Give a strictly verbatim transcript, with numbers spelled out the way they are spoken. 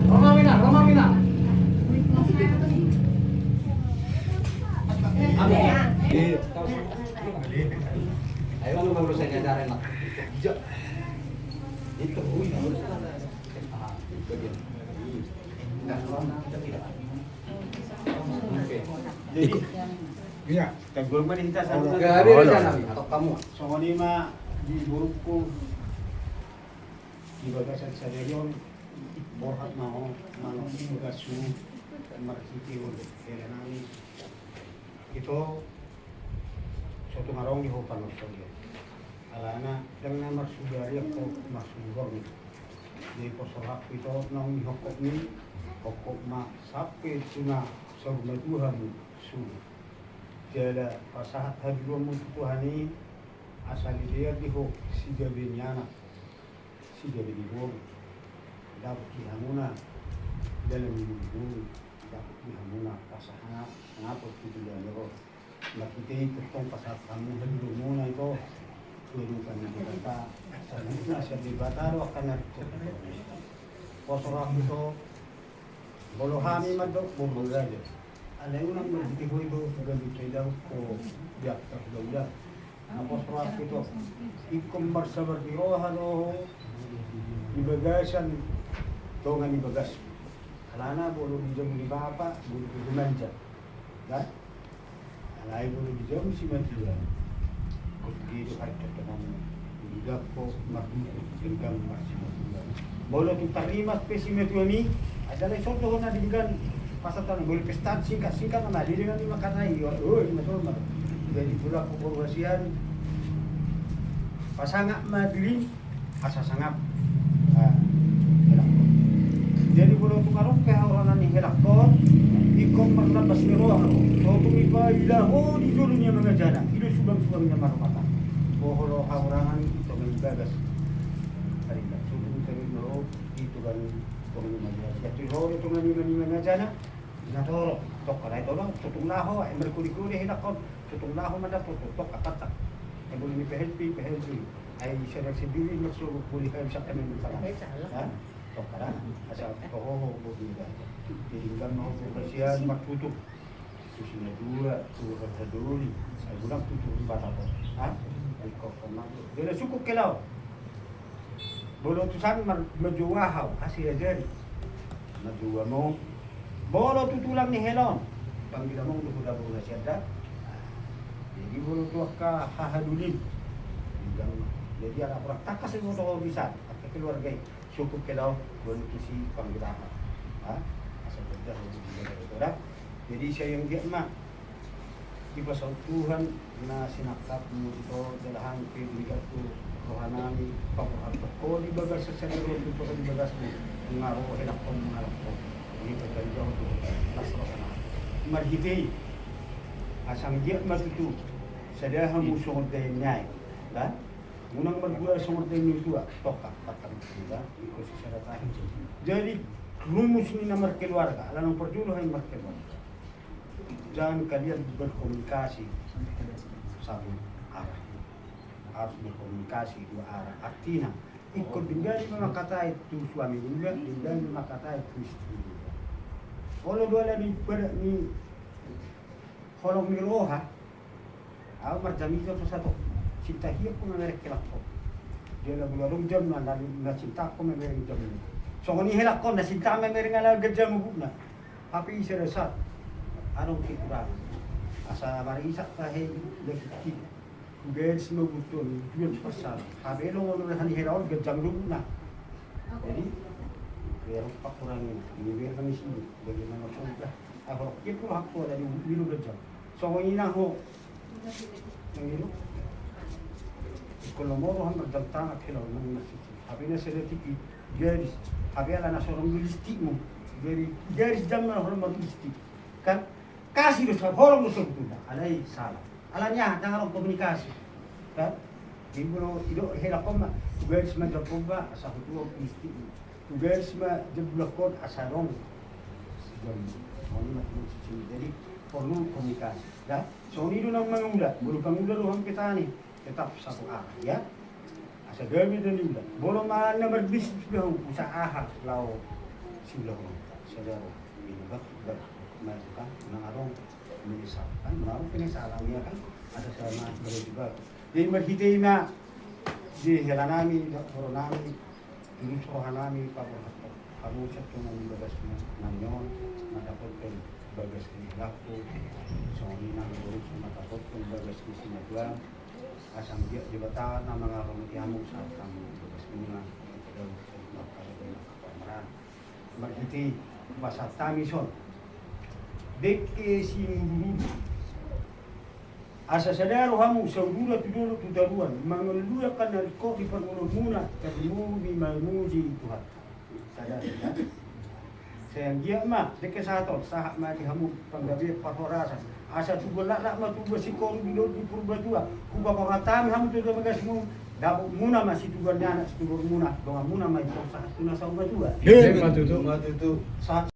Roma mina, Roma mina. Ayo, lu mau saya ngajarin lah. Itu, itu, itu. Jadi, iya. Tegur mani hita sama. Gak ada di sana, atau kamu? Songon i ma di borungku di bagasan sadari on, borhat ma ho, manang di bagasu, marhite on, hela nami. Ito, so tung adong di ho panortor i. Alana, ndang na marsugari anggo marsugor ni. Jadi pos rohangku ito naung nihophopmi, hophop ma sampe tu na saur matua hamu sude. Jala pasahat haduduanmu tu Tuhan i, asa dilean di ho sigabe ni anak, sigabe ni boru, dapot di hamuna dalan ni boru, dapot di hamuna pasahat, sangap tu joloan on. Marhite i tongtong pasahat hamu haduduanmuna ito tu adopan ni Debata. Sai na sian Debata do angka na ringkot. Pos rohangku ito, molo hami mandok boru raja, alai unang marhite ho i do gabe taidaon ho di angka hulahula. Na pos rohangku ito, ingkon marsabar ni roha do ho di bagasan dongan ni bagasmu. Alana molo di jabu ni bapa, molo di rumanja. Kan? Alai molo di jabu simatua, ingkon dia do haringkotonmu. Di gabe ho marhite denggan marsimatua. Molo tung tarrimas pe simatuami, asa alai soto hona denggan pasahat, molo pesta singkat-singkat nama dia denggan i mangkatai. Oh, ima tolma. Jadi tulak ho boru hasian, pasangap ma dirim, asa sangap. Ah, helak on. Jadi molo tung adong pe hahurangan ni helak on, ingkon marlambas ni roha ho. So tung dipaila ho di jolo ni amangajana, i do subangsubang ni amang marmata. Boha do hahurangan i tonga ni bagas. Tadi so tung dipaila ho di tonga ni, tonga ni amangajana. Jatuh ho di tonga ni amangajana. Natorop, tokha na i tolong, so tung laho, ai markode-kode helak on, so tung laho mandapot, tokha, patak. Ai boli ni P H P, P H P. Ai sadar sendiri, maksud boli P H P, sakkan yang salah. Ha? Tokha na, asa toho, boli ni. Jadi, udah mau kasihan, martutup. Tu sinatua, tu hadoli, ai udah tutup di batako. Ha? Ai kok, kok, dia sudah cukup kelau. Molo tusan mar-, marjabu hau, asi ajari. Marjabu mo. Molo tu tulang ni hela on, panggil among do huda boru na sian da. Jadi molo tu angka hahadolim. Jadi ala kurang tangkas i molo tu ho bisa, angka keluarga i. Cukup kelau, molo tusi panggil aha. Ha? Asa kerja, molo tu kerja, kerja. Jadi, sai anggiat ma dipasaut Tuhan na sinangkapmu ito, jala hami pe denggan tu rohanami, paborhathon ho di bagas sadari on tu ho di bagasmu, nga ro helak on mangalap ho. Jadi, paganjang tu las rohanami. Marhite i, asa anggiat ma tutu sada hamu songon daihan ni aek, kan? Unang margua songon daihan ni tua, tokha, patang tua, ingkon sisada tahi. Jadi, rumus ni na markeluarga, ala naung parjolo hami markeluarga. Jangan kalian berkomunikasi satu arah. Harus berkomunikasi dua arah. Artina, ingkon denggan i ma mangkatai tu suami juga, denggan i ma mangkatai tu istri juga. Olo do ala ni pada ni holong ni roha, au marjamita tu sato. Cinta hian ho mamereng helak on. Dia na mula adong jamna, na, na cinta ho mamereng jamna. Songon i helak on, na cinta mamereng ala ganjang ubukna. Hape i sada sat. Adong kekurangan. Asa marisak tahe, lagi kit. Garis ma butuh ni, jual pasal. Hape lo ngomong hela on, ganjang ubukna. Jadi, biar pakurangi. Ini biar kami sini. Bagaimana pun dah. Ahorok kit lo hak tu ada di milu ganjang. Songon i na ho. Nang i do. Ingkon lomo roha marjamtangap hela on nang i masisi. Hape na sada tingki garis. Hape ala na sorong do listikmu. Garis, garis jam na holong marlistik. Kan? Kasi do sa-, holong do sabotulna. Alai salah. Alani aha, ndang adong komunikasi. Kan? Jadi molo i do helak on ma. Tu garis ma jam on ma, asa hutuhon listikmu. Tu garis ma jam bulan on asa adong. Jam on ma tu sisi. Jadi porlu komunikasi. Ya, songon i do nang mangula, molo pangula do hami petani, tetap satu arah, ya. Sada ma na niula. Molo ma na marbisnis be ho, usaha aha laho siulahon? Sada ro. Ini bak, bak, maju kan, unang adong menyesal kan, unang adong penyesalan, ya kan? Asa sama berarti bak. Jadi marhite i ma, di hela nami, di horo nami, tulus roha nami paborhat hamu satongon di bagas nami on, na dapothon bagas ni helangku, songon i nang boru na dapothon bagas ni simatuam, asa anggiat Debata na mangarahoti hamu sahat hamu di bagas muna, na tadau sahat na tadau na pamoran. Marhite i pasahat hami son. Dengke simudurudu. Asa sada roha hamu saudura tu dolok tu toruan, mangalului angka na ringkot di parngoluonmuna, tarlumobi mamuji Tuhan. Sada, sada. Sai anggiat ma dengke sahat on, sahat ma di hamu panggabean parhorasan. Asa tubuan laklak ma tubuan singkoru di dolok di Purbatua. Hupaborhat hami hamu tu bagasmu, dapotmuna ma situbuan ni anak situbuan muna, donganmuna ma ingkon sahat tu na saur matua. Ima tutu. Ima tutu. Sahat